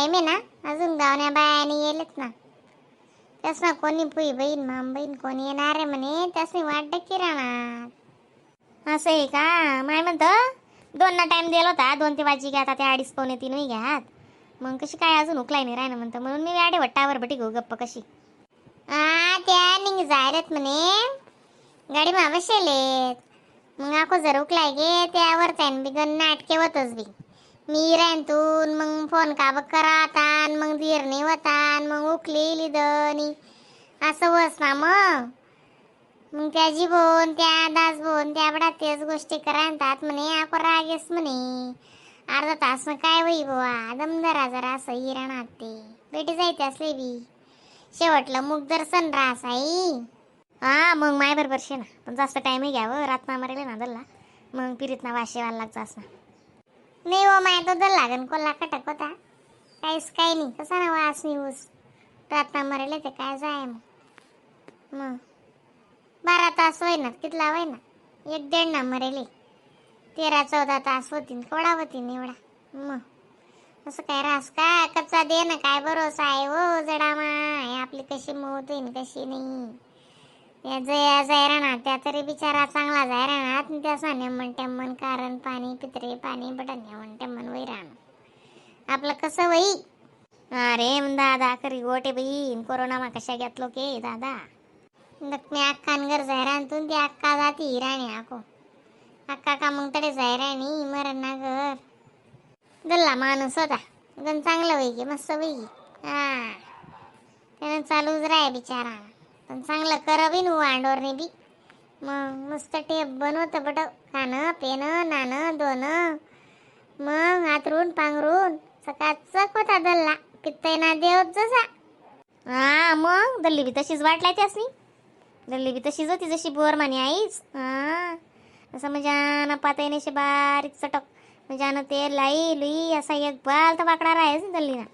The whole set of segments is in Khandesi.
Time आहे ना अजून. गावण्या बायाने येलेत ना, त्यास ना कोणी पुई बहीण माम बहीण कोणी येणार आहे म्हणे, त्यासनी वाट की राहणार. असं आहे का? माय म्हणतं 2 ना टाइम दिला होता, 2 ते वाजी घ्या, आता ते अडीच पावणे तीनही घ्यात, मग कशी काय अजून उकलाय नाही राय ना म्हणतं, म्हणून मी वाडे वट्टावर बटी गो गप्प कशी. आ त्या निघ जायलेत म्हणे, गाडी मा बसेलेत. मग आको जर उकलाय गे त्यावर त्यान बी गण नाटके होतच बी. मी राहतून मग फोन का बघ करातान, मग धीर नाही होतान, मग उकली लिदनी असं होस ना. मग मग त्याची बोन त्या दास बोन त्या बडा तेच गोष्टी करांतात म्हणे. आको रागेस म्हणे, अर्धा तास मग काय होई बुवा, दमदरा जरा असं हिराणात ते बेटी जायते असले बी शेवटलं मुख दर्शन रास आई. हा मग माय बरोबर शे ना, पण जास्त टाईमही घ्यावं रातना मरेल ना दल्ला, मग पिरीत ना वाशे वाला लागचा असणार. नाही हो माय, तो दल लागन कोल्हा कटक होता, काहीच काही नाही, कसा ना वास नाही ऊस रातना मरेल ते काय जाय. मग मग 12 तास होईना, कितला होईना, एक 1.5 ना मरेले 13-14 तास होतीन, केवढा होतीन एवढा. मग असं काय रास का कच्चा दे ना, काय भरोसा आहे हो जडा माय आपली कशी मौत होईन कशी नाही. त्या जया जाय राहणार त्या तरी बिचारा चांगला जाय राहणार, त्या सान्या टेम्मन कारण पाणी पित्रे पाणी बटन टेम्मन वही राहणार, आपलं कसं वही. अरे मग दादा खरी गोटे बाई, कोरोना मा कशा घेतलो के दादा. मी अक्कान घर जाय राहतून ती अक्का जाती राणी आको अक्का का मग तडे जाय राणी मरण ना घर गल्ला माणूस होता गण चांगलं वही गे मस्त वही. हा त्यानं चालूच राय बिचारा, पण चांगलं कर बी नू आंडोरने बी. मग मस्त टेप बनवत बट खाणं पेनं नाणं दोन मग आतरून पांघरून चकाचक होता दल्ला पित्तय ना देव जसा. हा मग दल्ली बी तशीच वाटलाय त्यासनी, दल्ली बी तशीच होती जशी बोर मानी आईच. हा असं म्हणजे ना पातळीने बारीक चटक म्हणजे ना ते लाई लुई असा एक बाल तर वाकडा राहायच दल्ली ना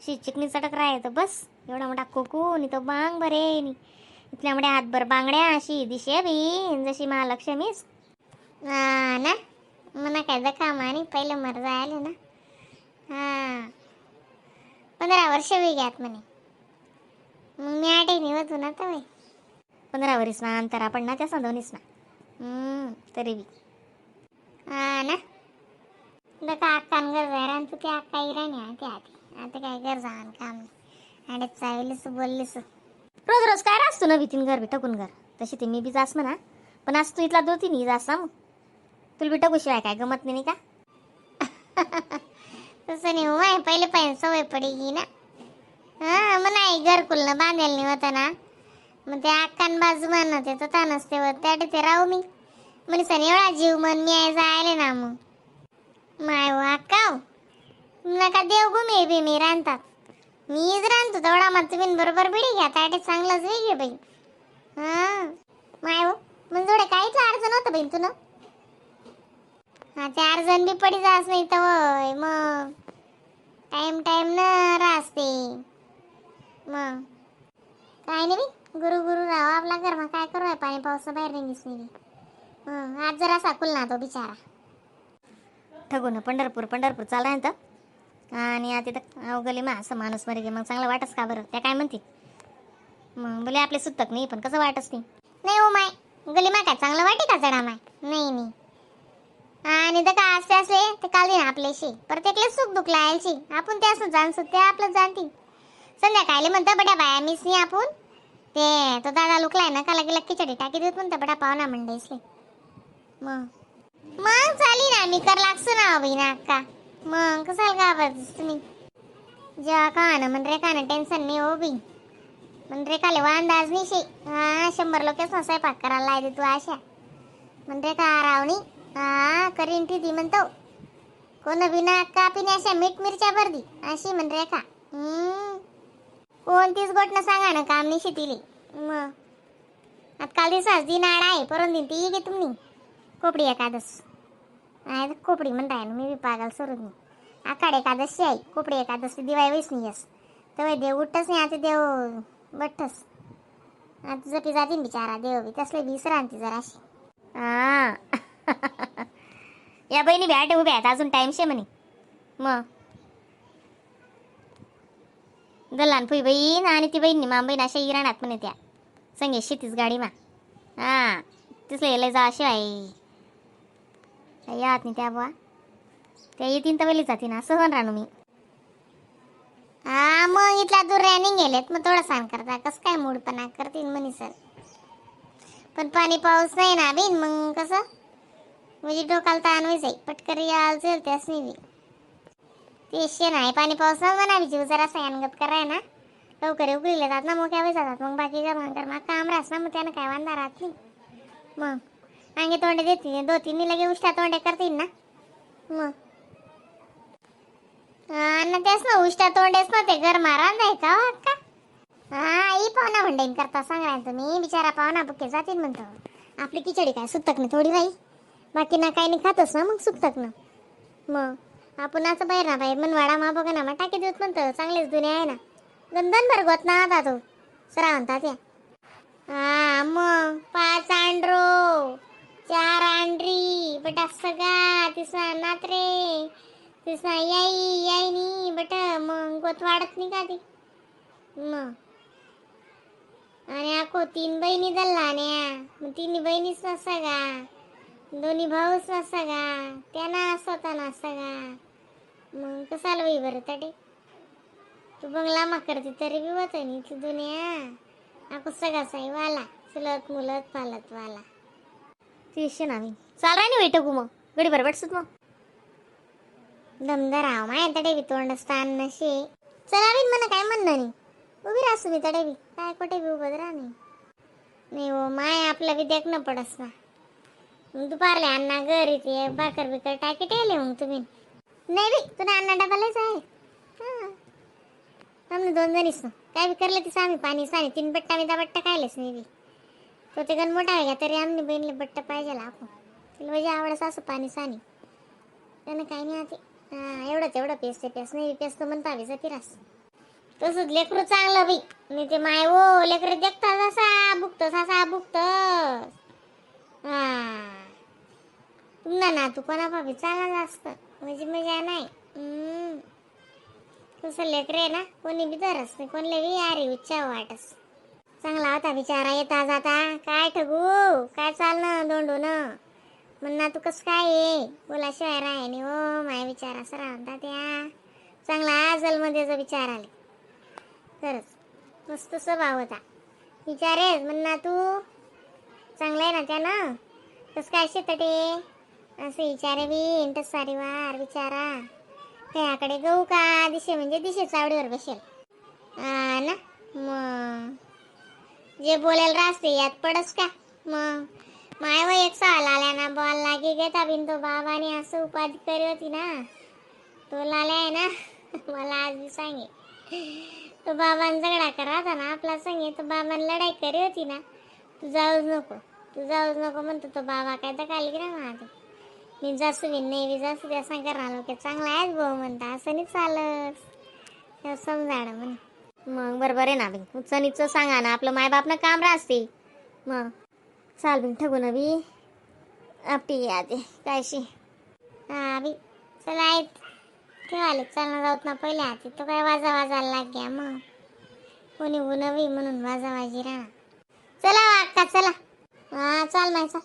शी चिकनी चटक राहाय तर बस एवढा मोठा कोकून तो बांग बरे इथल्या मोठ्या हातभर बांगड्या अशी दिशे बी जशी महालक्ष्मीच. हा ना मना काय जखा आणि पहिलं मर जायला ना. हा 15 वर्ष बी घ्यात म्हणे, मग मी आठही नाही होतो ना तर. 15 वरीस ना अंतर आपण ना त्या दोन्हीच ना तरी बी. हा ना दका अक्कान घर जाय रान तू त्या अक्का इराणी ते आधी आता काय घर जाण काम नाही आणि चावलीस बोललीस. रोज रोज काय राहतो ना भीतीन घर बी टकून घर तशी ते मी बी जास म्हणा, पण आज तू इथला दोन तीन जास ना, मग तुला बी टकू शिवाय काय गमत नाही का? तसं नाही हो माय, पहिले पाहिजे सवय पडेगी ना. हा मग नाही घरकुलनं बांधेल नाही होतं ना, मग ते अक्कान बाजू म्हणत ते तर नसते व त्या ते राहू मी म्हणे सण एवढा जीव मन मी आहे जायले ना. मग माय हो अक्का हो. नका देव गुमे बी मी रांधतात मीच रांधतो तेवढा, मग तुम्ही बरोबर बिडी घ्या ताटे चांगलाच वेगळे बाई. हा माय हो मग जोडे काहीच अडचण होतं बाई तुला. हा ते अडचण बी पडी जास नाही तर वय मग टाइम टाइम न राहते. मग काय नाही बी गुरु गुरु राव आपला घर मग काय करू आहे पाणी पावसा बाहेर निघीस नाही बी. हं, आज जरा साकुल ना तो बिचारा. ठगून पंढरपूर पंढरपूर चालला तर आणि आता तिथं अवगली मा असं माणूस मरे गे मग चांगलं वाटस का बरं? त्या काय म्हणतील मग? बोले आपले सुतक नाही पण कसं वाटस नाही. नाही हो माय, गली मा काय चांगलं वाटे का जडा माय? नाही नाही. आणि तर का असते असले ते काल दिन आपल्याशी प्रत्येकले सुख दुखला यायची आपण त्या असं जाणसू ते आपलं जाणतील. संध्याकाळी म्हणता बड्या बाया मीच नाही आपण ते तो दादा लुकलाय ना काला गेला खिचडी टाकी देत म्हणता बडा पाहुणा म्हणले. मग मग चाली ना मी कर लागसो ना बाई ना अक्का, मग कसाल घाबरतेस तुम्ही? जेव्हा का ना म्हण रे का ना टेन्शन नाही हो बी म्हण रे काले वांदाज नाही शे. हा 100 लोकच ना स्वयंपाक करायला लायते तू आशा म्हण रे का रावणी हा करीन ती ती म्हणतो कोण बिना कापीने अशा मीठ मिरच्या भरदी अशी म्हण रे का. कोणतीच गोट न सांगा ना काम नाही शेतीले. मग आता काल दिवसाच दिन आड आहे परत दिन ती घे तुम्ही कोपडी एकादस आहे कोपडी म्हणताय ना मी बी पागल सोडून नाही. आखाड एकादशी आहे कोपडी एकादशी दिवाळी वेळेस नाही यस तेव्हा देव उठच नाही आता देव बठ्ठस आता जपी जातीन बिचारा देव बी तसले विसरांती जराशी. हा या बहिणी बॅट उभ्या आहेत अजून टाइम शे म्हणे मग. दल्लान फुई बहीण आणि ती बहीण माम बहीण अशा इराणात म्हणे त्या संगे शेतीच गाडी मा. हा, तिसलं लय जा शिवाय यात नाही त्या बुवा. त्या येतीन तर वेळी जातीन असं होऊन राहणू मी. हा, मग इथला दूर गेलेत, मग थोडं सांग करता कसं काय मूडपणा करतील म्हणे सर. पण पाणी पाऊस नाही ना बिन, मग कसं म्हणजे डोकाला ताण होई जाई. पटकर याल चल त्यास नाही बी. ते शे नाही पाणी पाऊस ना म्हणा, जीव जरा सयानगत कराय ना, लवकर उघडले जात ना, मग काय जातात. मग बाकीच्या भांगर मग काम राहस ना, मग त्यानं काय वांदा राहत नाही. मग अंगे तोंडे देतील दो तीन लगे, उष्टा तोंडे करतील ना मग. हा ना, तेच ना, उष्टा तोंडेच ना ते घर मारा नाही का हो अक्का? हा, आई पाहुणा म्हणडेन करता सांगा तुम्ही. बिचारा पाहुणा बुके जातील म्हणतो. आपली खिचडी काय सुतक नाही थोडी बाई, बाकी ना काही नाही खातच ना मग सुतक ना. मग आपण असं बाहेर ना बाहेर मनवाडा मा बघा ना, मग टाकी देत म्हणतो. चांगलेच दुनिया आहे ना, गंधन भरगवत ना आता तो सरा म्हणतात त्या. हा, मग पाच आंड्रो, चार आंड्री बटा सगळा तिसा नात्रे तिसा याई याई नी बट, मग गोत वाढत नाही का ती मग. आणि आको तीन बहिणी दल्ला, मग तिन्ही बहिणीच सगळा, दोन्ही भाऊच सगळा, त्यांना स्वतः सगळा. मग कसाला होई बरं तडे? तू बंगला मा करते तरी बी होत नाही ती दुनिया. आको सगळा साई वाला चुलत मुलत पालत वाला. तीसशे ना मी चाल राही नाही टाकू मग गडी बरं भेटसत मग. दमदार राव माय तडे बी तोंड स्थान नशे. चला बिन, मला काय म्हणणं नाही, उभी राहसू मी तडे बी. काय कुठे बी उभं राहा नाही. नाही हो माय, आपलं बी देखणं पडस ना. मग दुपारले अण्णा घरी ते भाकर बिकर टाकी ठेवले मग तुम्ही. नाही बी, तुला अण्णा डबालाच आहे. हां, आम्ही दोन जणीच ना काय बी करलं तिचं आम्ही पाणी साणी तीन बट्टा मी बट्टा खायलेच नाही बी. तो ते गण मोठा आहे का तरी आम्ही बहिणीला बट्टा पाहिजे आपण. तिला म्हणजे आवडस असं पाणी साणी, त्यानं काही नाही आते. हा, एवढंच एवढं पेस ते पेस नाही पेस तो म्हणता आम्ही फिरास. तसंच लेकरू चांगलं बाई, नाही ते माय ओ लेकरू देखता असा भुकतस असा भुकतस. हा, तुमना ना तू कोणा भाभी चांगला जास्त म्हणजे मजा नाही. तसं लेकरे आहे ना, कोणी बी धरस नाही, कोणले बी यारी उच्चा वाटस. चांगला होता बिचारा येता जाता. काय ठगू काय चालणं दोंडून म्हणना तू कसं काय आहे बोलाशिवाय राय नाही हो माय. बिचारा सरा म्हणता त्या चांगला जन्म विचार आले. खरंच मस्त स्वभाव होता विचारेच. म्हणना तू चांगलं आहे ना त्यानं कसं काय शेतटे असं विचारे बी इंटस सारी वार बिचारा. त्याकडे गहू का दिशे म्हणजे दिशे चावडीवर बसेल. हा ना, मग जे बोलेल रास्ते यात पडस का मग. माय व एक साल आल्या ना बॉल लागी घेता बिन तो बाबाने असं उपाधी करी होती ना तो लाल्या आहे ना. मला आज बी सांगे तो बाबान झगडा करा ना आपला संगे, तो बाबान लढाई करी होती ना. तू जाऊच नको, तू जाऊच नको म्हणतो तो बाबा. काय तर खाली की ना माझे मी जासू बी नाही बी जासू त्या सांग राहिलो की चांगला आहेच भाऊ म्हणता. असं नाही चालत त्या समजाड म्हणे. मग बरोबर आहे ना बी, उच्च नीच सांगा ना आपलं मायबापनं काम राहते मग. चाल बिन ठगू ना बी आपटी आते कायशी. हा बी, चला आहेत ठेवाले चालणं जाऊत ना पहिले आते तो काय वाजा वाजायला लाग गया मग कोणी उनवी म्हणून वाजा वाजी राहणार. चला वा अक्का, चला. हा, चाल माय चाल.